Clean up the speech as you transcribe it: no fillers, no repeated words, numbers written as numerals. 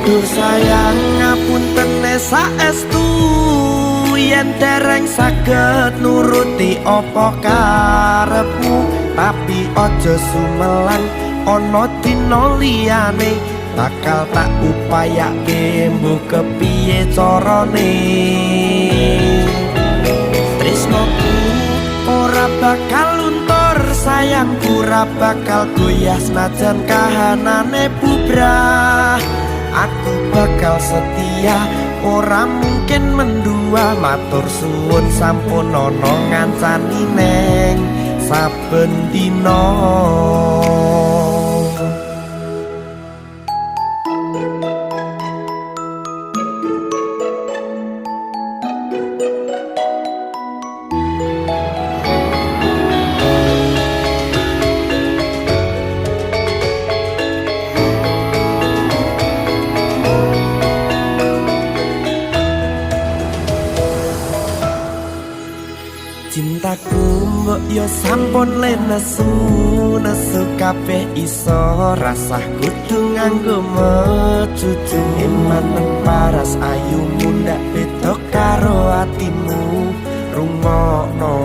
Duh sayang ngapuntene saestu yen dereng saged nuruti apa karepmu, tapi aja sumelang ana dina liyane bakal tak upayake mbuh kepiye carane. Tresnoku ora bakal luntur, sayangku ora bakal goyah senajan kahanane bubrah. Aku bakal setia, ora mungkin mendua. Matur suwun sampun ana ngancani neng saben dina. Cintaku mbok yo sampun le nesu, nesu kabeh iso rasah kudu nganggo mecucu. Emanen paras ayumu ndak beda karo atimu, rungokno.